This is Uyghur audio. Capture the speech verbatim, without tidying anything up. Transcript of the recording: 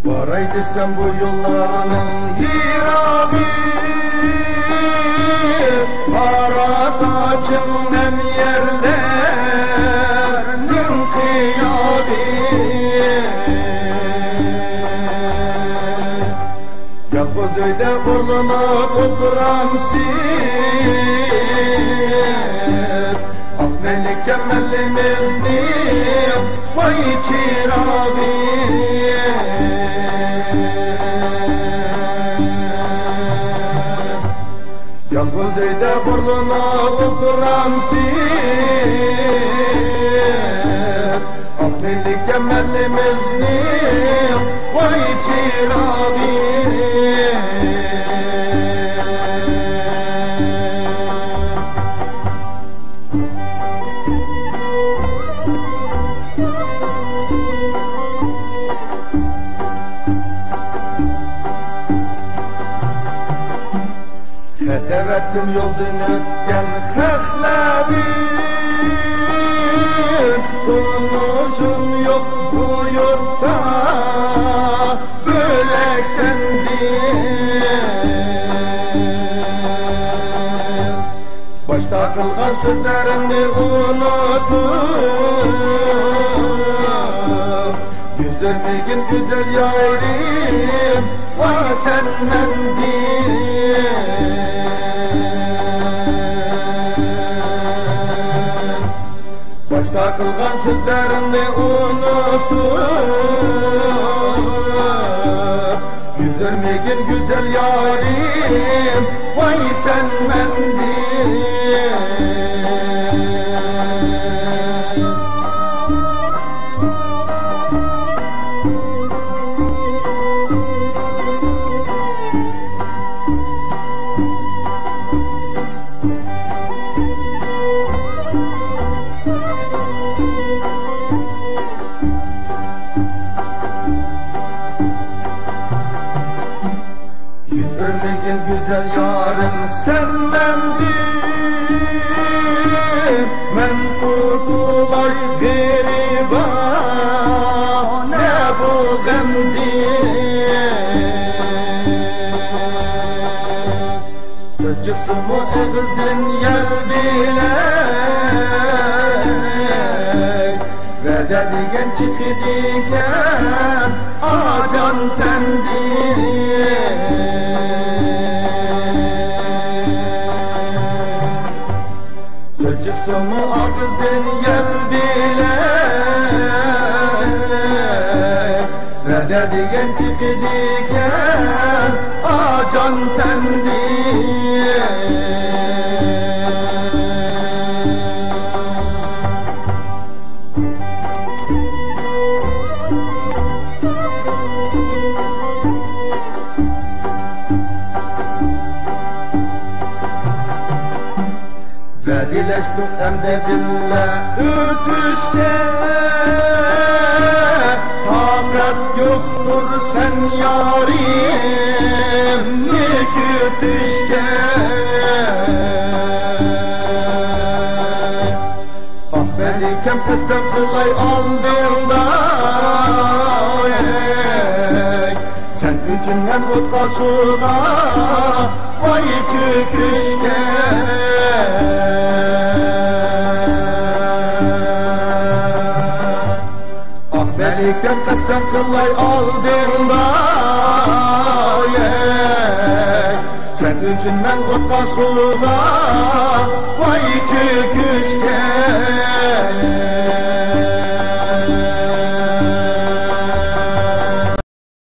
باراي دېسەم بۇ يوللارنىڭ يىراغى، قارا ساچىڭ نەم يەرلەرنىڭ قىياغى. يالغۇز ئۆيدە خورلىنىپ ئولتۇرامسىز؟ ئاق مەلىكەم ئەلىمىزنىڭ ۋاي چىراغى. يالغۇز ئۆيدە خورلىنىپ ئولتۇرامسىز؟ ئاق مەلىكەم ئەلىمىزنىڭ ۋاي چىراغى. خەت ئەۋەتتىم يولدىن ئۆتكەن خەقلەردىن، تونۇشۇم يوق بۇ يۇرتتا بۆلەك سەندىن. باشتا قىلغان سۆزلىرىمنى ئۇنتۇپ، يۈز بەرمىگىن گۈزەل يارىم، ۋاي سەن مەندىن. باشتا قىلغان سۆزلىرىمنى ئۇنتۇپ، يۈز بەرمىگىن گۈزەل يارىم، ۋاي سەن مەندىن. يۈز بەرمىگىن گۈزەل يارىم سەن مەندىن، مەن قۇتۇلاي غېرىبانە بۇ غەمدىن. سۆز چىقسىمۇ ئېغىزدىن يەل بىلەك، ۋەدە دېگەن چىقىدىكەن ئاجان تەندىن. سۆز چىقسىمۇ ئېغىزدىن يەل بىلەك، ۋەدە دېگەن چىقىدىكەن ئاجان تەندىن. ۋەدىلەشتۇق ئەمدى بىللە ئۆتۈشكە، تاقەت يوقتۇر سەن يارىمنى كۈتۈشكە. ئاھ، مەلىكەم، قەسەم قىلاي ئالدىڭدا، ئەي، سەن ئۈچۈن مەن ئوتقا، سۇغا، ۋاي، چۆكۈشكە. ئاھ، مەلىكەم، قەسەم قىلاي ئالدىڭدا، ئەي، سەن ئۈچۈن مەن ئوتقا، سۇغا، ۋاي، چۆكۈشكە.